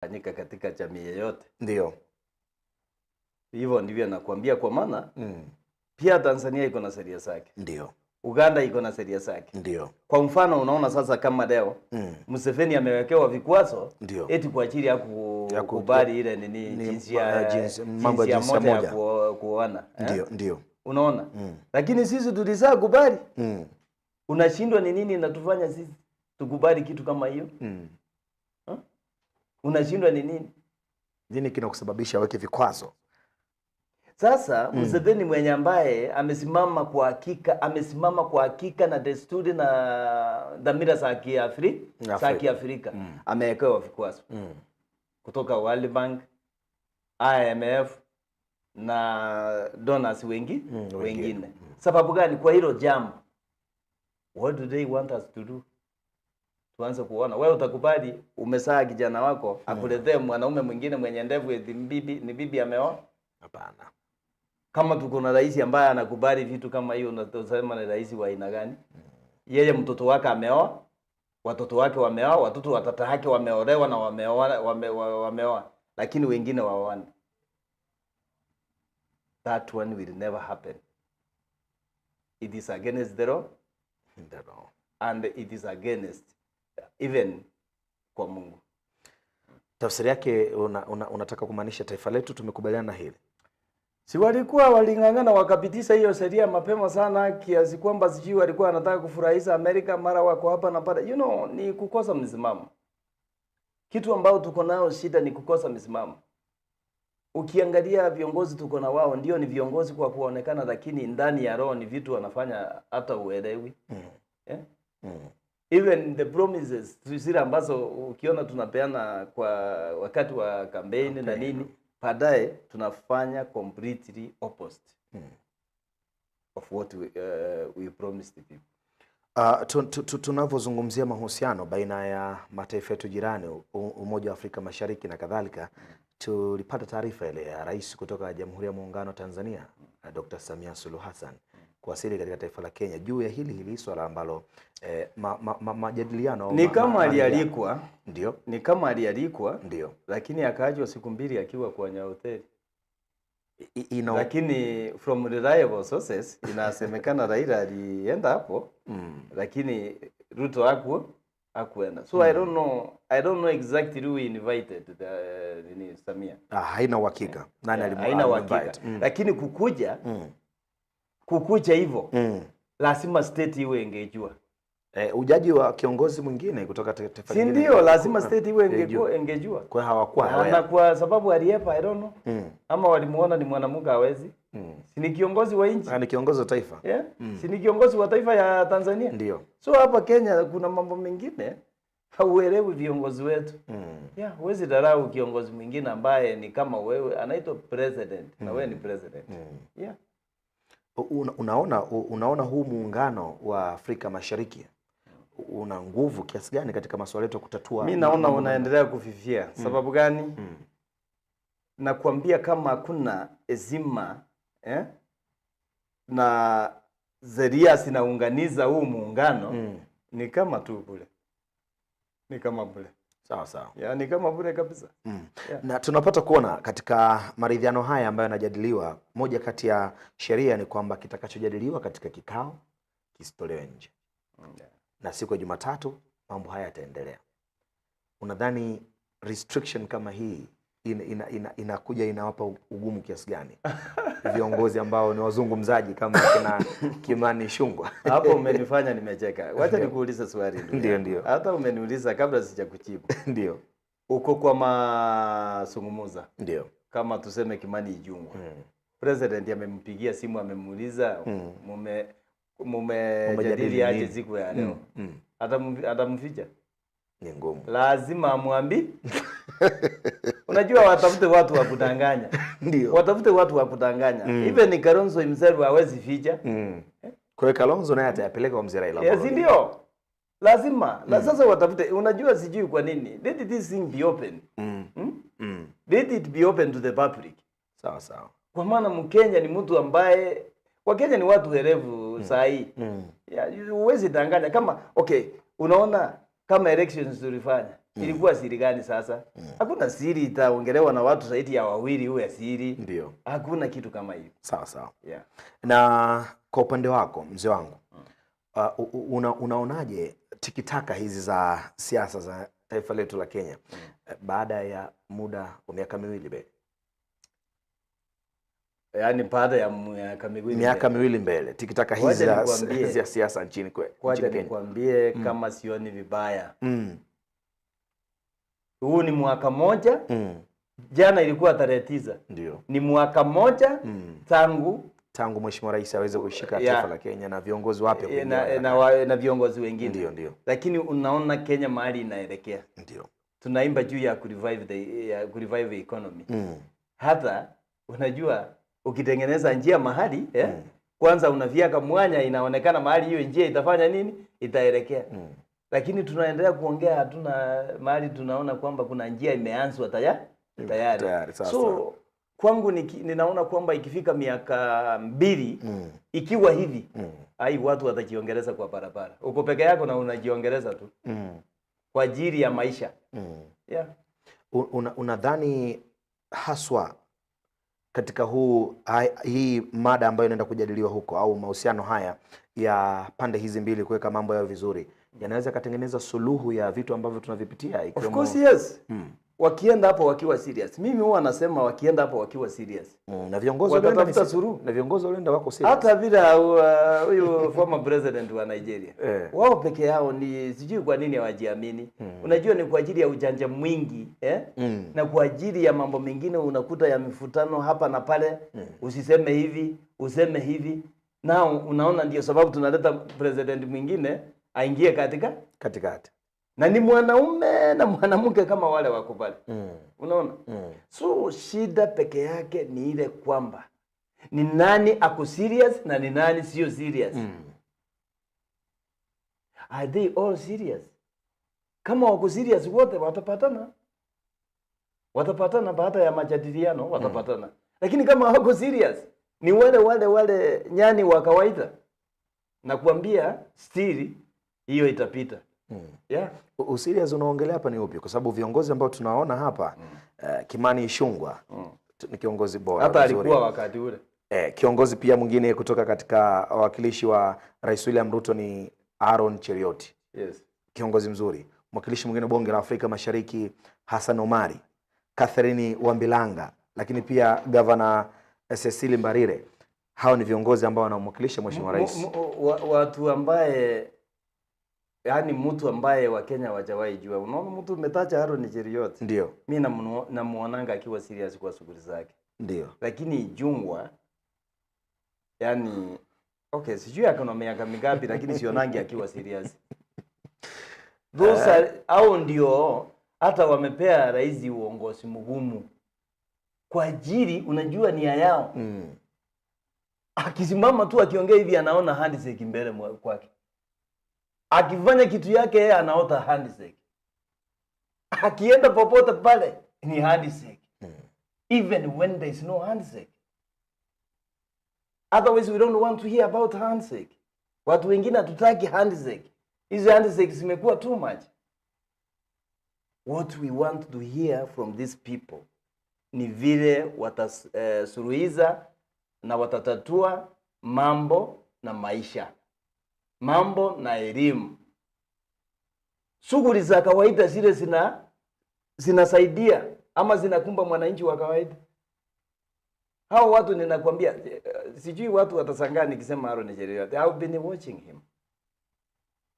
Fanyika katika jamii yeyote. Hivyo ndivyo nakwambia, kwa maana pia Tanzania iko na sheria zake, Uganda iko na sheria zake. Kwa mfano, unaona sasa kama leo Museveni amewekewa vikwazo eti kwa ajili ya kukubali ile nini ni, jinsia mambo ya jinsia jinsia moja ya moja. kuoana, eh? Ndio. Unaona? Lakini sisi tulisaa kubali. Unashindwa ni nini inatufanya sisi tukubali kitu kama hiyo? Unashindwa ni nini? Nini kinakusababisha aweke vikwazo? Sasa Museveni mwenye ambaye amesimama kwa hakika na desturi na dhamira za za Afrika. Kiafrika amewekewa vikwazo kutoka World Bank, IMF na donors wengi wengine. Wengine. Sababu gani? Kwa hilo jambo. What do they want us to do? Tuanze kuona wewe utakubali umezaa kijana wako akuletee mwanaume mwingine mwenye ndevu eti bibi ni bibi ameoa? Hapana. Kama tuko na rais ambaye anakubali vitu kama hiyo, unasema ni rais wa aina gani? Yeye mtoto wake ameoa, watoto wake wameoa, watoto wa tata yake wameolewa na wameoa, wameoa, lakini wengine waoane. That one will never happen. It is against the law Ndio. And it is against even kwa Mungu. Tafsiri yake unataka kumaanisha taifa letu tumekubaliana na hili? Si walikuwa waling'ang'ana wakapitisha hiyo sheria mapema sana kiasi kwamba sijui walikuwa wanataka kufurahisha Amerika, mara wako hapa na pale. Ni kukosa msimamo. Kitu ambao tuko nayo shida ni kukosa msimamo. Ukiangalia viongozi tuko na wao, ndio ni viongozi kwa kuonekana, lakini ndani ya roho ni vitu wanafanya hata uelewi. Yeah? Even the promises zile ambazo ukiona tunapeana kwa wakati wa kampeni na nini, baadaye tunafanya completely opposite of what we promised the people. Tunavyozungumzia mahusiano baina ya mataifa yetu jirani, Umoja wa Afrika Mashariki na kadhalika, tulipata taarifa ile ya rais kutoka Jamhuri ya Muungano wa Tanzania, Dr. Samia Suluhu Hassan kuwasili katika taifa la Kenya juu ya hili hili swala ambalo majadiliano Ni kama alialikwa, ni kama alialikwa, lakini akaachwa siku 2 akiwa kwenye hoteli. Lakini from reliable sources inasemekana Raila alienda hapo, lakini Ruto hakuenda. So I don't know exactly who invited the nini Samia. Ah, haina uhakika nani Haina uhakika. alimuinvite. Lakini kukuja hivyo lazima state iwe ingejua. Eh, ujaji wa kiongozi mwingine kutoka taifa Si lingine ndio? Lazima state iwe Ingejua. ingejua. Kwa hiyo hawakuwa Na aware. Kwa sababu aliepa, I don't know. Ama walimuona ni mwanamke hawezi. Si ni kiongozi wa nchi? Ah, ni kiongozi wa taifa. Yeah? Si ni kiongozi wa taifa ya Tanzania? Ndio. So hapa Kenya kuna mambo mengine hauelewi viongozi wetu. Yeah, huwezi dharau kiongozi mwingine ambaye ni kama wewe, anaitwa president na wewe ni president. Yeah. Unaona huu muungano wa Afrika Mashariki una nguvu kiasi gani katika masuala yetu ya kutatua Mi naona mambo unaendelea kufifia. Sababu gani? Nakwambia kama hakuna ezima, eh, na sheria zinaunganiza huu muungano, ni kama tu bure, ni kama bure. Sawa sawa. Ya, ni kama bure kabisa. Yeah. Na tunapata kuona katika maridhiano haya ambayo yanajadiliwa, moja kati ya sheria ni kwamba kitakachojadiliwa katika kikao kisitolewe nje. Na siku ya Jumatatu mambo haya yataendelea. Unadhani restriction kama hii inakuja inawapa ugumu kiasi gani viongozi ambao ni wazungumzaji kama kina Kimani Ichung'wah? Hapo umenifanya nimecheka. Wacha nikuulize swali, ndugu Ndio, yangu. ndio. Hata umeniuliza kabla sijakujibu. Uko kwa mazungumzo kama tuseme Kimani Ichung'wah. President amempigia simu, amemuuliza, Mmejadili mumejadili aje nini? siku ya leo? Atamficha? Ni ngumu. Lazima amwambi. Unajua watafute watu wa kudanganya. Watafute watu wa kudanganya. Even Kalonzo himself hawezi ficha. Kwa hiyo Kalonzo naye atayapeleka kwa mzee Raila Yes, Amolo Odinga. ndio. Lazima. Na sasa watafute. Unajua sijui kwa nini. Let this thing be open. Let it be open to the public. Sawa sawa. Kwa maana Mkenya ni mtu ambaye, Wakenya ni watu werevu saa hii. Yeah, huwezi danganya kama, okay, unaona Kama elections tulifanya, ilikuwa siri gani sasa? Hakuna siri itaongelewa na watu zaidi ya wawili uwe siri. Ndio. Hakuna kitu kama hiyo. Sawa sawa. Yeah. Na kwa upande wako mzee wangu, unaonaje tikitaka hizi za siasa za taifa letu la Kenya baada ya muda wa miaka miwili be Yaani baada ya miaka miwili. Miaka miwili mbele, tikitaka hizi Wacha za nikwambie. za siasa nchini Wacha nchini Kenya. nikwambie kama sioni vibaya. Huu ni mwaka moja. Jana ilikuwa tarehe 9. Ndio. Ni mwaka moja tangu Tangu Mheshimiwa Rais aweze kushika taifa la Kenya na viongozi wapya kuingia madarakani. Na viongozi wengine. Ndio, ndio. Lakini unaona Kenya mahali inaelekea. Ndio. Tunaimba juu ya kurevive the economy. Hata unajua ukitengeneza njia mahali kwanza unaviaka mwanya, inaonekana mahali hiyo njia itafanya nini, itaelekea. Lakini tunaendelea kuongea, hatuna mahali tunaona kwamba kuna njia imeanzwa tayari. Tayari, sawa, So sawa. kwangu ninaona kwamba ikifika miaka 2 ikiwa hivi, ai, watu watajiongeleza kwa barabara. Uko peke yako na unajiongeleza tu kwa ajili ya maisha. Yeah. Unadhani haswa katika hii mada ambayo inaenda kujadiliwa huko au mahusiano haya ya pande hizi mbili kuweka mambo yao vizuri yanaweza katengeneza suluhu ya vitu ambavyo tunavipitia Of ikiwemo course yes. Wakienda hapo wakiwa serious. Mimi huwa nasema wakienda hapo wakiwa serious. Na viongozi walioenda ni Watatafuta suluhu. Na viongozi walioenda wako serious. Hata vile huyu former president wa Nigeria. Wao peke yao ni sijui kwa nini hawajiamini. Unajua ni kwa ajili ya ujanja mwingi, eh? Na kwa ajili ya mambo mengine unakuta ya mivutano hapa na pale. Usiseme hivi, useme hivi. Nao unaona ndio sababu tunaleta president mwingine aingie katika katikati. Na ni mwanaume na mwanamke kama wale wako pale. Unaona? So shida peke yake ni ile kwamba ni nani ako serious na ni nani sio serious. Are they all serious? Kama wako serious wote watapatana. Watapatana baada ya majadiliano, watapatana. Lakini kama hawako serious, ni wale wale wale nyani wa kawaida. Nakwambia still hiyo itapita. Yeah. Userious unaongelea hapa ni upi? Kwa sababu viongozi ambao tunaona hapa Kimani Ichung'wah ni kiongozi bora Hata mzuri. alikuwa wakati ule. Kiongozi pia mwingine kutoka katika wawakilishi wa Rais William Ruto ni Aaron Cheruiyot. Kiongozi mzuri. Mwakilishi mwingine bunge la Afrika Mashariki Hassan Omari, Catherine Wambilanga, lakini pia Gavana Cecily Mbarire. Hao ni viongozi ambao wanamwakilisha Mheshimiwa Rais. Watu ambaye, yaani mtu ambaye Wakenya hawajawahi jua. Unaona mtu umetaja Aaron Cheruiyot. Ndio. Mimi namuonanga akiwa serious kwa shughuli zake. Ndio. Lakini Ichung'wah, yani okay, sijui ako na miaka mingapi lakini sionangi akiwa serious. Those are, hao ndio hata wamepea rais uongozi mgumu. Kwa ajili unajua nia yao. Akisimama tu akiongea hivi anaona handshake mbele kwake. Akifanya kitu yake yeye anaota handshake. Akienda popote pale ni handshake. Even when there is no handshake. Otherwise we don't want to hear about handshake. Watu wengine hatutaki handshake. Hizi handshake zimekuwa too much. What we want to hear from these people ni vile watasuluhiza na watatatua mambo na maisha, mambo na elimu, shughuli za kawaida zile zinasaidia ama zinakumba mwananchi wa kawaida. Hao watu ninakwambia, sijui watu watashangaa nikisema Aaron Cheruiyot. I've been watching him.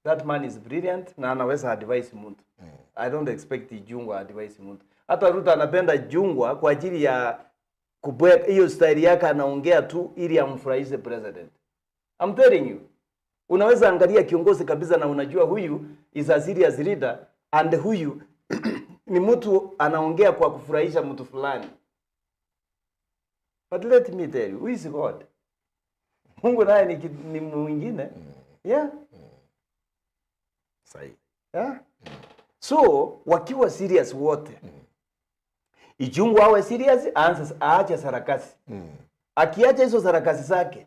That man is brilliant na anaweza advise mtu. I don't expect Ichung'wah advise mtu. Hata Ruto anapenda Ichung'wah kwa ajili ya kubweka hiyo style yake, anaongea tu ili amfurahishe president. I'm telling you. Unaweza angalia kiongozi kabisa na unajua huyu is a serious leader and huyu ni mtu anaongea kwa kufurahisha mtu fulani. But let me tell you, who is God? Mungu naye ni mwingine. Yeah. Sahihi. Yeah. So wakiwa serious wote. Ichung'wah awe serious, aanze aache sarakasi. Akiacha hizo sarakasi zake.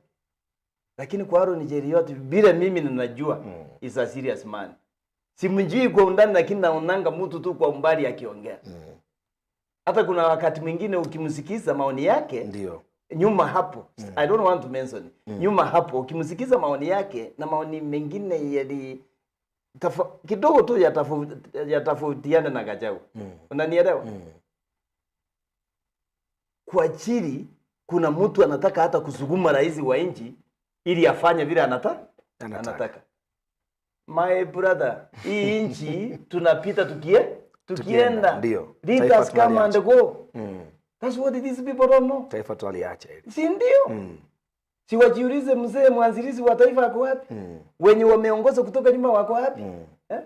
Lakini kwa Aaron Cheruiyot bila mimi ninajua is a serious man. Simjui kwa undani, lakini naonanga mtu tu kwa umbali akiongea. Hata kuna wakati mwingine ukimsikiza maoni yake nyuma hapo, I don't want to mention, nyuma hapo ukimsikiza maoni yake na maoni mengine yali kidogo tu yatafautiana na Gachagua. Unanielewa? Kwa chini kuna mtu anataka hata kusukuma rais wa nchi ili afanye vile Anataka. anataka. My brother, hii nchi tunapita tukienda. Ndio. Leaders Taifa come and tunaliacha. go. That's what these people don't know. Taifa twaliacha hili. Si ndio? Si wajiulize mzee mwanzilishi wa taifa ako wapi? Wenye wameongoza kutoka nyuma wako wapi? Eh?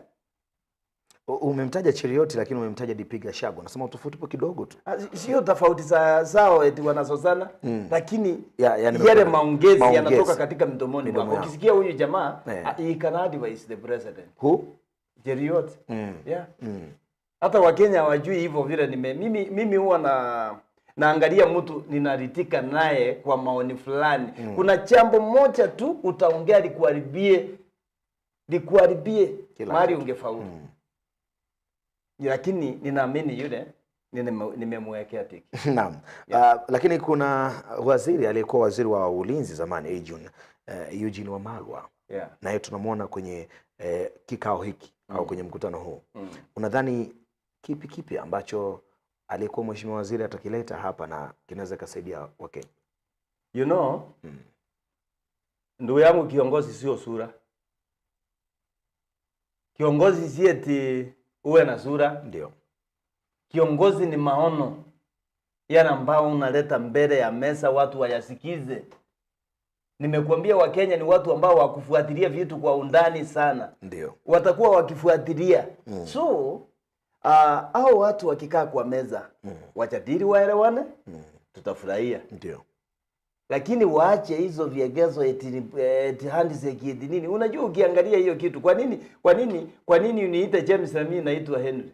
Umemtaja Cheruiyot lakini umemtaja DP Gachagua. Nasema utofauti upo kidogo tu. Ah, sio tofauti za zao eti wanazozana, lakini Ya, yale maongezi maongezi yanatoka katika mdomoni Midomo mwako. yao. Ukisikia huyu jamaa he can advise the president. Who? Cheruiyot. Yeah. Hata Wakenya hawajui hivyo vile mimi huwa naangalia mtu ninaritika naye kwa maoni fulani. Kuna jambo moja tu utaongea likuharibie Kila mahali kitu. ungefaulu. Lakini ninaamini yule nimemwekea tiki. Naam. Lakini kuna waziri aliyekuwa waziri wa ulinzi zamani Eugene Wamalwa, naye tunamwona kwenye kikao hiki au kwenye mkutano huu. Unadhani kipi ambacho aliyekuwa mheshimiwa waziri atakileta hapa na kinaweza kasaidia Wakenya? You know, ndugu yangu, kiongozi sio sura. Kiongozi si eti uwe na sura. Kiongozi ni maono yale ambao unaleta mbele ya meza watu wayasikize. Nimekuambia Wakenya ni watu ambao wakufuatilia vitu kwa undani sana. Watakuwa wakifuatilia. So hao watu wakikaa kwa meza wajadili, waelewane, tutafurahia. Lakini waache hizo viegezo eti handshake eti nini. Unajua ukiangalia hiyo kitu, kwa nini uniite James na mimi naitwa Henry?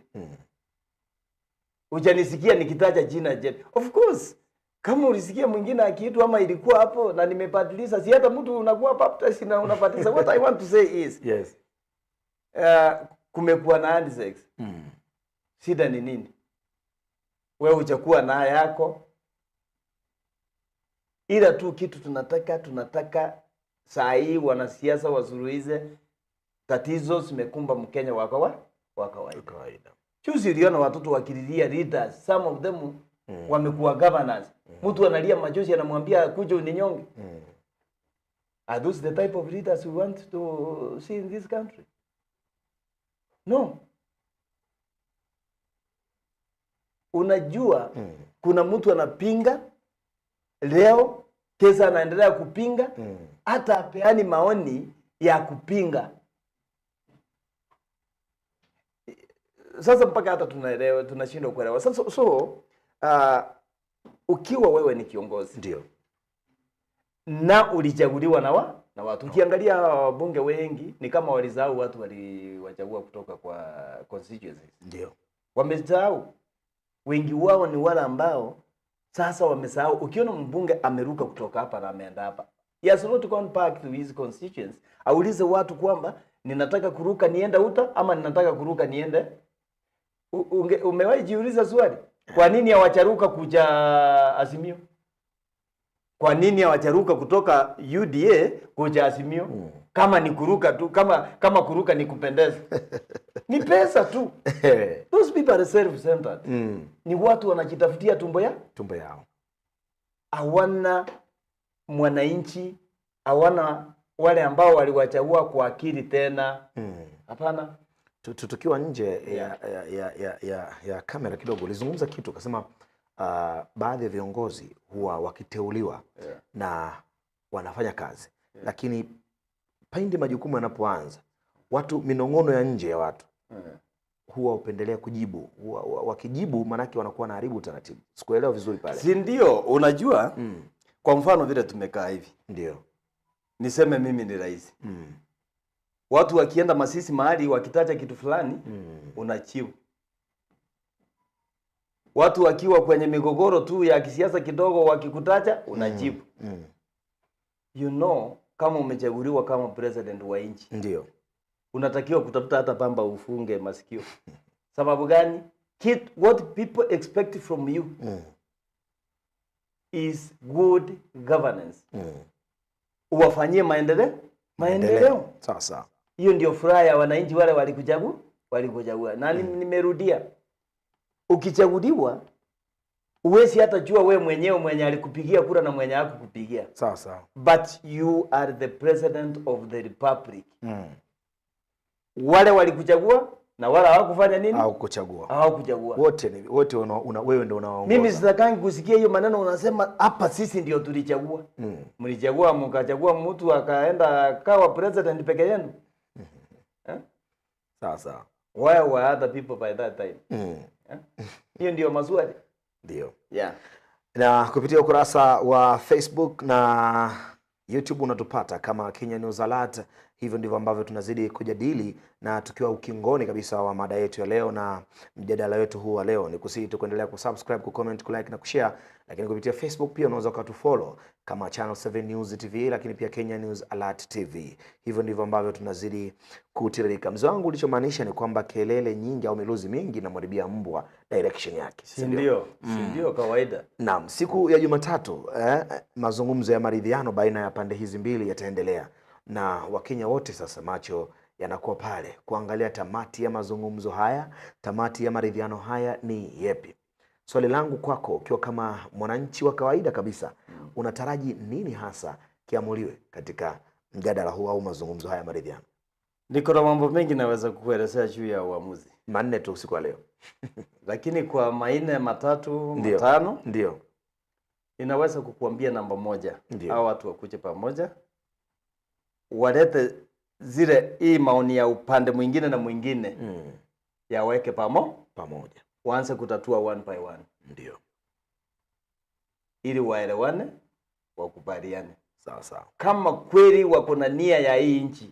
Hujanisikia nikitaja jina James. Of course, kama ulisikia mwingine akiitwa ama ilikuwa hapo na nimebadilisha, si hata mtu unakuwa baptist na unabadilisha. What I want to say is kumekuwa na handshakes. Shida ni nini? Wewe hujakuwa na yako, ila tu kitu tunataka saa hii wanasiasa wasuluhize tatizo zimekumba Mkenya wa kawaida. Kawaida. Juzi uliona watoto wakililia leaders, some of them wamekuwa governors. Mtu analia machozi anamwambia kuja uninyonge. Are those the type of leaders we want to see in this country? No. Unajua kuna mtu anapinga leo, kesa anaendelea kupinga, hata apeani maoni ya kupinga. Sasa mpaka hata tunaelewa, tunashindwa kuelewa. Sasa ukiwa wewe ni kiongozi na ulichaguliwa na watu. Ukiangalia hawa wabunge wengi ni kama walisahau watu waliwachagua kutoka kwa constituencies. Wamesahau. Wengi wao ni wale ambao sasa wamesahau. Ukiona mbunge ameruka kutoka hapa na ameenda hapa, he has not gone back to his constituents. Aulize watu kwamba ninataka kuruka niende Uta ama ninataka kuruka niende. Umewahi jiuliza swali? Kwa nini hawacharuka kuja Azimio? Kwa nini hawacharuka kutoka UDA kuja Azimio? Kama ni kuruka tu, kama kuruka ni kupendeza. Ni pesa tu. Those people are self-centered. Ni watu wanajitafutia tumbo ya tumbo yao. Hawana mwananchi, hawana wale ambao waliwachagua kwa akili tena. Hapana. Tukiwa nje ya kamera kidogo, ulizungumza kitu ukasema, baadhi ya viongozi huwa wakiteuliwa na wanafanya kazi. Lakini pindi majukumu yanapoanza, watu minong'ono ya nje ya watu huwa hupendelea kujibu. Huwa, wakijibu maanake wanakuwa wanaharibu utaratibu. Sikuelewa vizuri pale. Si ndio, unajua? Kwa mfano vile tumekaa hivi. Niseme mimi ni rais. Watu wakienda Masisi mahali wakitaja kitu fulani, unachiu. Watu wakiwa kwenye migogoro tu ya kisiasa kidogo wakikutaja, unajibu. You know, kama umechaguliwa kama president wa nchi. Unatakiwa kutafuta hata pamba ufunge masikio. Sababu gani? What people expect from you is good governance. Uwafanyie maendeleo. Sawa sawa. Hiyo ndio furaha ya wananchi wale walikuchagua. Na nimerudia, ukichaguliwa huwezi hata jua we mwenyewe mwenye alikupigia kura na mwenye hakukupigia. Sawa sawa. But you are the president of the republic. Wale walikuchagua na wale hawakufanya nini? Au kuchagua. Hawakuchagua. Wote wewe ndio unawaongoza. Mimi sitakangi kusikia hiyo maneno unasema hapa sisi ndio tulichagua. Mlichagua, mkachagua mtu akaenda akawa president peke yenu. Eh? Sawa sawa. Where were other people by that time? Eh? Hiyo ndio maswali. Ndio. Yeah. Na kupitia ukurasa wa Facebook na YouTube unatupata kama Kenya News Alert. Hivyo ndivyo ambavyo tunazidi kujadili na tukiwa ukingoni kabisa wa mada yetu ya leo na mjadala wetu huu wa leo, ni kusihi tu kuendelea kusubscribe, kucomment, kulike na kushare. Lakini kupitia Facebook pia unaweza ukatufollow kama Channel 7 News TV, lakini pia Kenya News Alert TV. Hivyo ndivyo ambavyo tunazidi kutiririka. Mzee wangu, ulichomaanisha ni kwamba kelele nyingi au miluzi mingi inamharibia mbwa direction yake, Si ndio? Si ndio kawaida. Naam, siku ya Jumatatu mazungumzo ya maridhiano baina ya pande hizi mbili yataendelea na Wakenya wote sasa macho yanakuwa pale kuangalia tamati ya mazungumzo haya, tamati ya maridhiano haya ni yepi. Swali langu kwako, ukiwa kama mwananchi wa kawaida kabisa, unataraji nini hasa kiamuliwe katika mjadala huu au mazungumzo haya ya maridhiano? Niko na mambo mengi naweza kukuelezea juu ya uamuzi, Manne tu usiku wa leo. Lakini kwa manne, matatu, Ndio. matano Ndio. ninaweza kukuambia namba moja, Ndio. hao watu wakuje pamoja, walete zile hii maoni ya upande mwingine na mwingine yaweke Pamoja. Waanze kutatua one by one Ndio. ili waelewane, wakubaliane. Sawa sawa. Kama kweli wako na nia ya hii nchi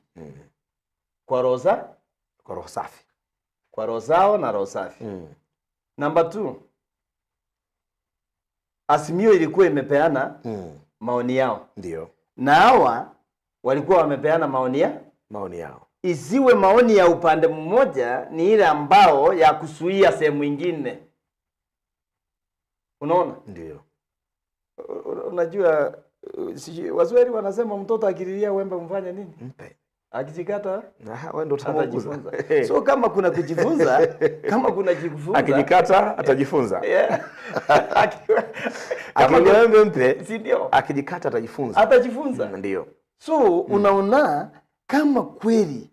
kwa roho Kwa roho safi. Kwa roho zao na roho safi. Namba 2, Azimio ilikuwa imepeana maoni yao Ndio. na hawa walikuwa wamepeana maoni ya Maoni yao. Isiwe maoni ya upande mmoja ni ile ambao ya kuzuia sehemu ingine. Unaona? Ndio. Unajua Waswahili wanasema mtoto akililia wembe mfanye nini? Mpe. Akijikata Aha, wewe ndio utamuuguza. atajifunza. So kama kuna kujifunza, kama kuna kujifunza, Akijikata atajifunza. Yeah. Kama Akililia wembe mpe, si ndio? Akijikata atajifunza. Atajifunza. Ndio. So unaona kama kweli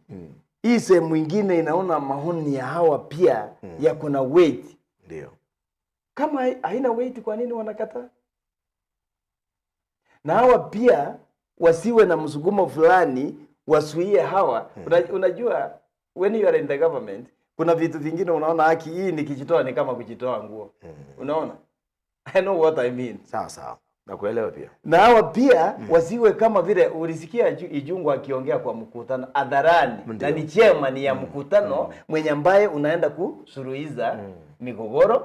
hii sehemu ingine inaona maoni ya hawa pia yako na weight. Ndio. Kama haina weight, kwa nini wanakataa? Na hawa pia wasiwe na msukumo fulani wasuie hawa. Unajua when you are in the government kuna vitu vingine unaona haki hii nikijitoa ni kama kujitoa nguo. Unaona? I know what I mean. Sawa sawa. Nakuelewa pia. Na hawa pia wasiwe kama vile ulisikia Ichung'wah akiongea kwa mkutano hadharani na ni chairman ya mkutano mwenye ambaye unaenda kusuluhiza migogoro,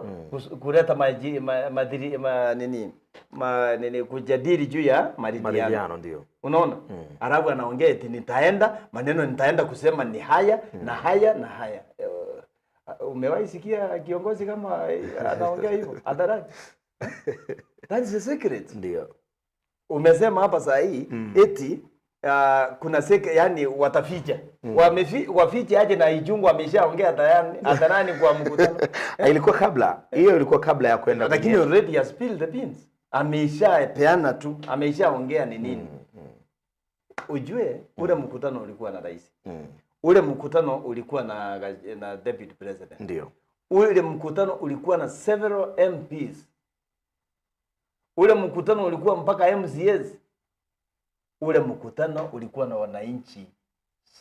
kuleta maji, ma, madiri, ma, nini, ma, nini kujadili juu ya maridhiano. Maridhiano ndio. Unaona? Alafu anaongea eti nitaenda maneno nitaenda kusema ni haya na haya na haya. Umewahi sikia kiongozi kama anaongea hivyo hadharani? That is a secret. Ndio. Umesema hapa saa hii eti kuna yani wataficha. Wafiche aje na Ichung'wah ameshaongea tayari hadharani kwa mkutano? Ilikuwa kabla. Hiyo ilikuwa kabla ya kwenda Lakini kwenye already has spilled the beans. Ameshapeana tu, ameshaongea ni nini. Ujue ule mkutano ulikuwa na rais. Ule mkutano ulikuwa na deputy president. Ndio. Ule mkutano ulikuwa na several MPs. Ule mkutano ulikuwa mpaka MCAs. Ule mkutano ulikuwa na wananchi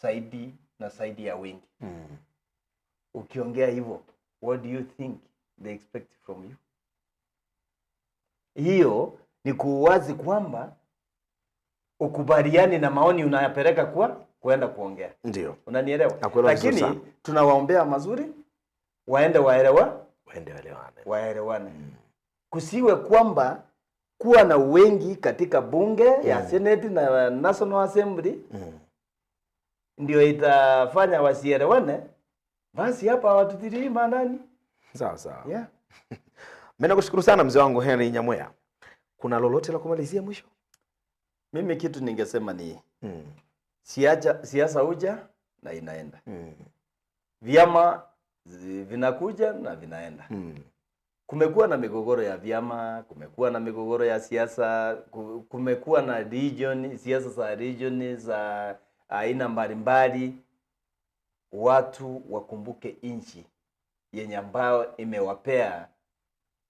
zaidi na zaidi ya wengi. Ukiongea hivyo, what do you think they expect from you? Hiyo ni kuwazi kwamba ukubaliani na maoni unayapeleka kwa kuenda kuongea. Ndio. Unanielewa? Nakuelewa vizuri Lakini sana. Tunawaombea mazuri, waende waelewa, Waende waelewane. Waelewane. Kusiwe kwamba kuwa na wengi katika bunge ya Senate na National Assembly. ndio itafanya wasielewane, basi hapa hawatutilii maanani. Sawa sawa. Yeah. Mimi nakushukuru sana mzee wangu Henry Nyamweya. Kuna lolote la kumalizia mwisho? Mimi kitu ningesema ni siasa huja na inaenda. Vyama vinakuja na vinaenda. Kumekuwa na migogoro ya vyama, kumekuwa na migogoro ya siasa, kumekuwa na region, siasa za region za aina mbalimbali. Watu wakumbuke nchi yenye ambayo imewapea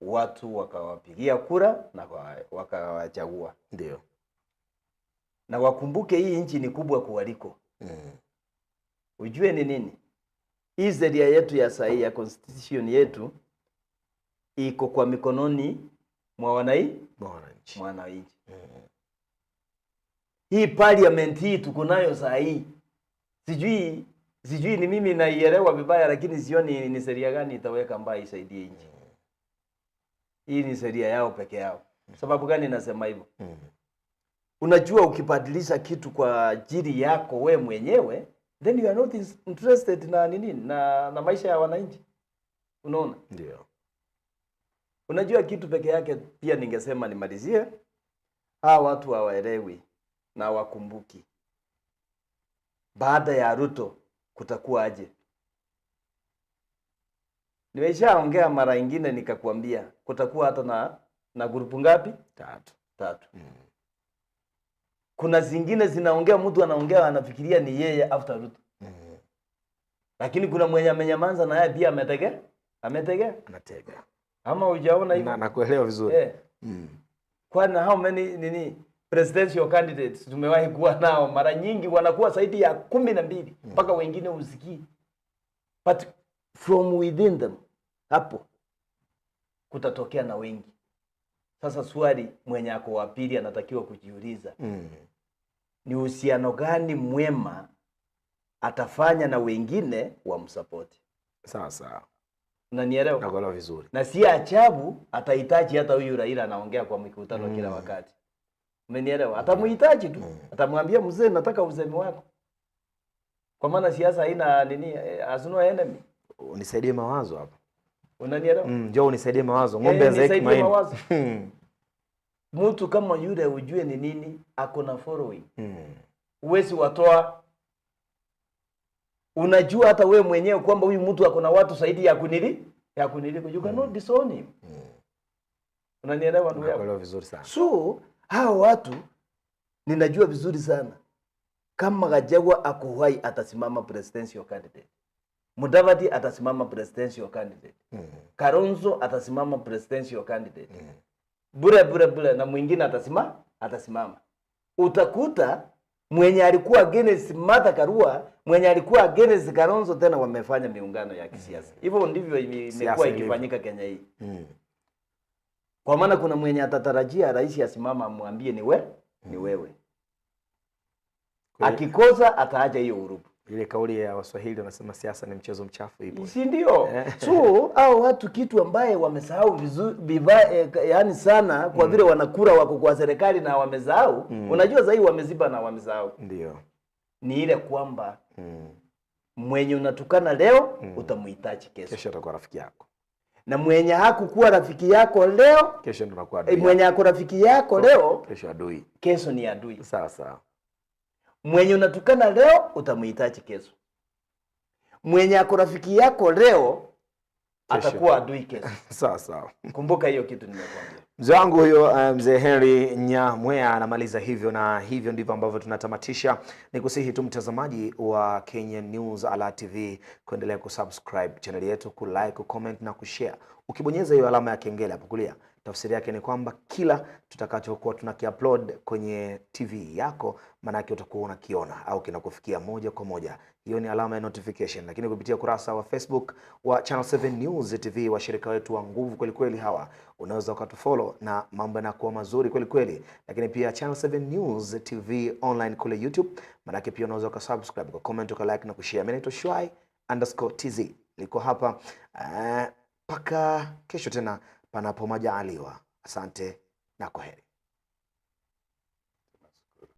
watu wakawapigia kura na wakawachagua. Ndio. Na wakumbuke hii nchi ni kubwa kuwaliko. Ujue ni nini? Hii sheria yetu ya sahi ya constitution yetu iko kwa mikononi mwa Mwananchi. mwananchi. Hii parliament hii tuko nayo saa hii, sijui ni mimi naielewa vibaya, lakini sioni ni sheria gani itaweka ambayo isaidie nchi. Hii ni sheria yao peke yao. Sababu gani nasema hivyo? Unajua, ukibadilisha kitu kwa ajili yako we mwenyewe, then you are not interested na nini na maisha ya wananchi. Unaona? Ndio. Unajua kitu peke yake pia ningesema nimalizie, hawa watu hawaelewi na wakumbuki. Baada ya Ruto kutakuwa aje? Nimeshaongea mara ingine nikakwambia kutakuwa hata na grupu ngapi? Tatu. Tatu. Kuna zingine zinaongea, mtu anaongea anafikiria ni yeye after Ruto. Lakini kuna mwenye amenyamaza na yeye pia ametegea. Ametegea? Anatega. Ama hujaona hivyo? Na nakuelewa vizuri. Kwani how many nini presidential candidates tumewahi kuwa nao? Mara nyingi wanakuwa zaidi ya 12 mpaka wengine usikii. But from within them hapo kutatokea na wengi. Sasa swali mwenye ako wa pili anatakiwa kujiuliza, ni uhusiano gani mwema atafanya na wengine wamsupport? Sawa sawa. Unanielewa? Nakuelewa vizuri. Na si ajabu atahitaji hata huyu Raila anaongea kwa mikutano kila wakati. Umenielewa? Atamuhitaji tu. Atamwambia mzee, nataka usemi wako. Kwa maana siasa haina nini, has no enemy. Unisaidie mawazo hapa. Unanielewa? Njoo unisaidie mawazo. Ng'ombe hazeeki Nisaidie maini. mawazo. Mtu kama yule ujue ni nini, ako na following. Uwezi watoa. Unajua hata wewe mwenyewe kwamba huyu mtu ako na watu zaidi ya kunili, ya kuniliko. You cannot disown him. Unanielewa ndugu yangu? Nakuelewa vizuri sana. So hao watu ninajua vizuri sana, kama Gachagua ako hai atasimama presidential candidate, Mudavadi atasimama presidential candidate, Kalonzo atasimama presidential candidate, bure bure bure, na mwingine atasimama. Utakuta mwenye alikuwa against Martha Karua, mwenye alikuwa against Kalonzo, tena wamefanya miungano ya kisiasa. Hivyo ndivyo imekuwa ilivyo. ikifanyika Kenya hii. Kwa maana kuna mwenye atatarajia rais asimama amwambie ni we, ni wewe. Akikosa ataacha hiyo urupu. Ile kauli ya Waswahili wanasema siasa ni mchezo mchafu ipo. Si ndio? So hao watu kitu ambaye wamesahau vizuri yaani sana kwa vile wanakura wako kwa serikali na wamesahau. Unajua sasa hivi wameziba na wamesahau. Ndio. Ni ile kwamba mwenye unatukana leo utamhitaji kesho. Kesho atakuwa rafiki yako. Na mwenye hakukuwa rafiki yako leo, Kesho ndo anakuwa adui. mwenye ako rafiki yako leo, Kesho adui. kesho ni adui. Sawa sawa. Mwenye unatukana leo utamhitaji kesho. Mwenye ako rafiki yako leo Kesho. atakuwa adui kesho. Sawa sawa. Kumbuka hiyo kitu nimekuambia. Mzee wangu huyo mzee Henry Nyamweya anamaliza hivyo, na hivyo ndivyo ambavyo tunatamatisha. Nikusihi tu mtazamaji wa Kenya News Alert TV kuendelea kusubscribe channel yetu, kulike, kucomment na kushare. Ukibonyeza hiyo alama ya kengele hapo kulia, tafsiri yake ni kwamba kila tutakachokuwa tunakiupload kwenye TV yako, maanake utakuwa unakiona au kinakufikia moja kwa moja. Hiyo ni alama ya notification. Lakini kupitia kurasa wa Facebook wa Channel 7 News TV, washirika wetu wa nguvu kweli kweli hawa, unaweza ukatufollow na mambo yanakuwa mazuri kweli kweli. Lakini pia Channel 7 News TV online kule YouTube, maanake pia unaweza ukasubscribe, ukacomment, ukalike na kushare. Mimi naitwa Shwai_TZ, niko hapa mpaka kesho tena panapo majaliwa. Asante na kwaheri.